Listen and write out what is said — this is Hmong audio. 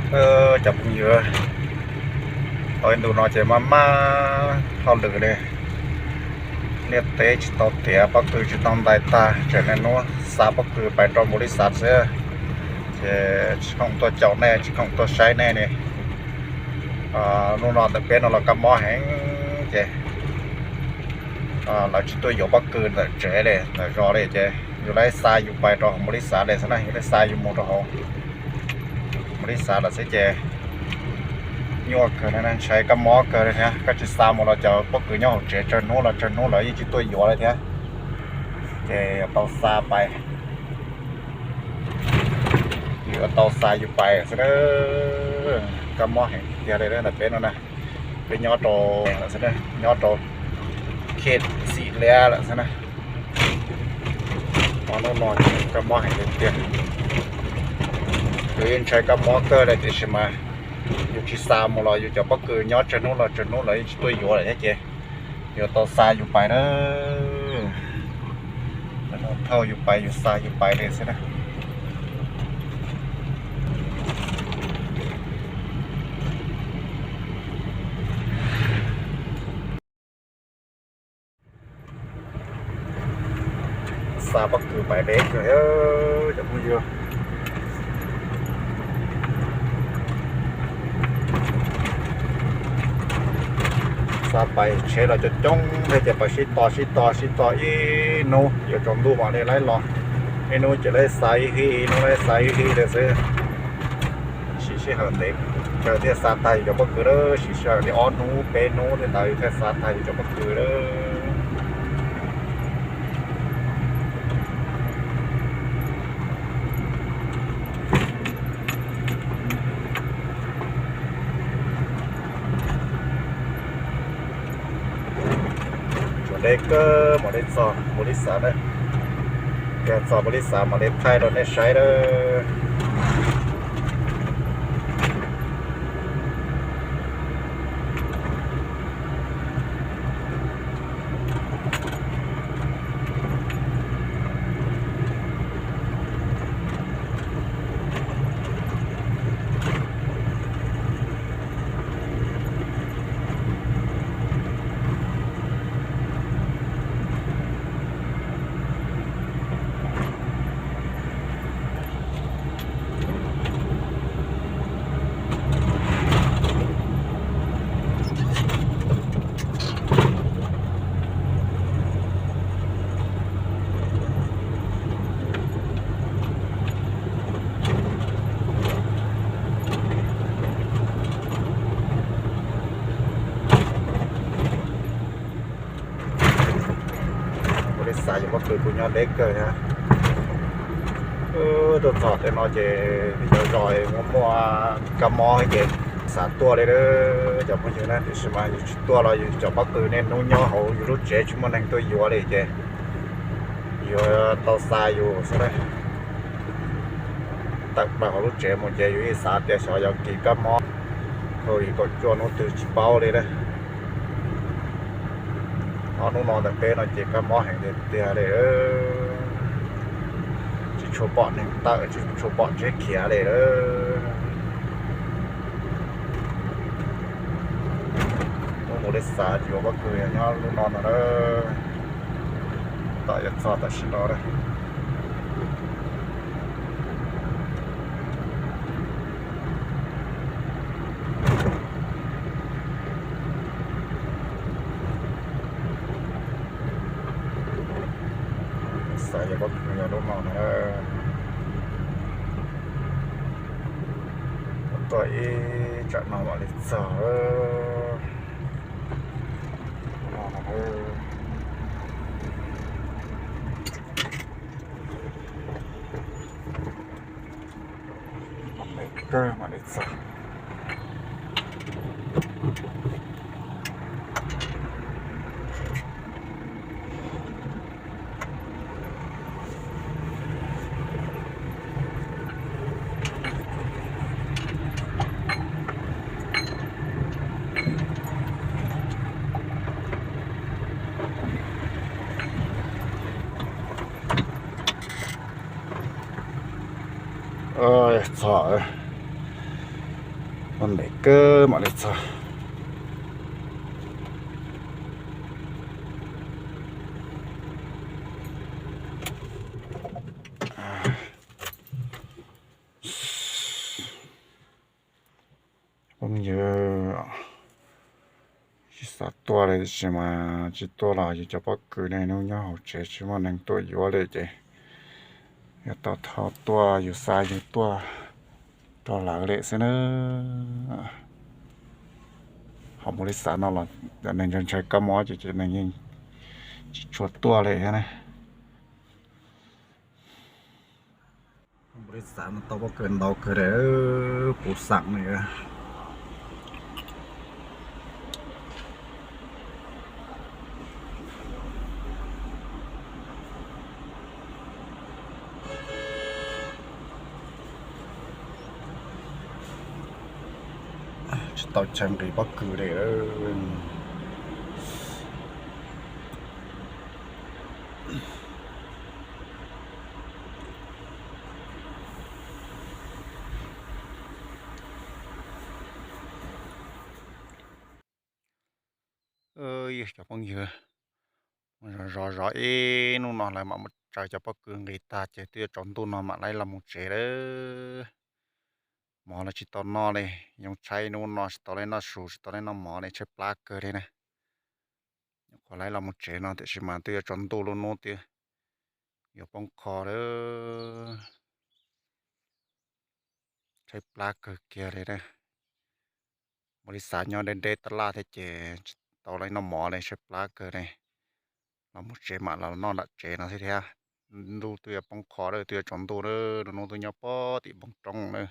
Cov phooj ywg, tau ib ntu no ces maj maj hauj lwm li, liaj teb tsis tau tiav, pob kws tsis tau ntais tag, tseem niaj hnub xa pob kws pais rau npaum li xav xwb, ces tsis khoom tuaj caum nej, tsis khoom tuaj saib nej li. Hnub no ntawm peb no los kab mob heev ces lawv tsis tuaj yuav pob kws ntawm tsev li, ntawm zos li ces yus laib xa yus pais rau hauv npaum li xav li xwb na, yus laib xa yus mus rau hauv npaum li xav lawm xwb ces nyuaj kawg, ntshai kab mob kawg li thiab. Koj tsis xa mus los cov pob kws nyob hauv tsev tsawg hnub los tsawg hnub lawv yeej tsis tuaj yuav li thiab. Ces yuav tau xa pais, yuav tau xa yus pais xwb na. Kab mob heev tiag li ntawm peb no na. Peb nyob rau, nyob rau khej Xim Liab lawm xwb na. Hnub no kab mob heev tiag tiag. Yus yeej ntshai kab mob kawg li tiam sis mas yus tsis xa mus los yus cov pob kws nyob tsawg hnub los tsawg hnub lawv yeej tsis tuaj yuav lawm thiab ces yuav tau xa yus pais na. Thauj yus pais, yus xa yus pais li xwb na. Xa pob kws pais deb kawg cov phooj ywg. Xa pais tsheb los coob coob thiab ces pais sib tos sib tos sib tos ib hnub yuav tsaus ntuj mam li laib los. Ib hnub ces laib xa ib hib, ib hnub laib xa ib hib li xwb. Siv sij hawm ntev kawg thiaj xa tag yus cov pob kws lawm, siv sij hawm li ob hnub peb hnub li ntawd yus thiaj xa tag yus cov pob kws lawm. Tsuas deb kawg mam li txog npaum li xav na. Yog txog npaum li xav mam li thaij rau nej saib lawm. Kuv li xav yus pob kws kuv nyob deb kawg thiab. Tuaj txog tej no ces cov zos muaj muaj kab mob ces xav tuaj li lawm cov phooj ywg na, tiam sis mas yus tsis tuaj los yus cov pob kws niaj hnub nyob hauv yus lub tsev tsis muaj neeg tuaj yuav li ces yuav tau xa yus xwb na. Tawm plaws hauv lub tsev mus ces yus yeej xav tias xyov yuav kis kab mob thaum yim kaum cuaj hnub twg tsis paub li na. Ob hnub no ntawm peb no ces kab mob heev tiag tiag li. Tsis tshua pom neeg tawm, tsis tshua pom tsheb khiav li lawm. Hnub mus li xav yuav pob kws nyob lub no no na. Tom yuav txog tam sim no na. Xav yuav pob kws yog lub no no na. Tuaj ib tsam no mam li txog. Txog, Poj ntev kawg mam li txog. Phooj ywg, tsis xav tuaj li tiam sis mas tsis tuaj los yus cov pob kws ne hnub nyob hauv tsev tsis muaj neeg tuaj yuav li ces yog tau thov tuaj yus xa yus tuaj rau lawv li xwb na. Ho mus li xav no los cov neeg ntshai ntshai kab mob ces cov neeg yeej tsis tshua tuaj li thiab na. Mus li xav no tau pob kws ntau kawg li, puv xeem li. Tsis tau chaw nqis pob kws li. Cov phooj ywg, zov zov ib hnub no lawv mam mus tsaws cov pob kws nqis tag ces twb yuav tsaus ntuj no mam li los mus tsev lawm. Mov los tsis tau noj li, yoo tshaib hnub no tsis tau li noj su tsis tau li noj mov li, tshaib plab kawg li na. Nyuam qhuav li los mus tsev no tiam sis mas twb yuav tsaus ntuj lub hnub twb yuav poob qho lawm. Tshaib plab kawg kiag li na. Mus li xav nyob deb deb tab laj thiab ces tsis tau li noj mov li, tshaib plab kawg li. Los mus tsev mam los noj nram tsev no thiab thiab. Ntuj twb yuav poob qho lawm, twb yuav tsaus ntuj lawm, lub hnub twb nyob pog tim npoo roob na.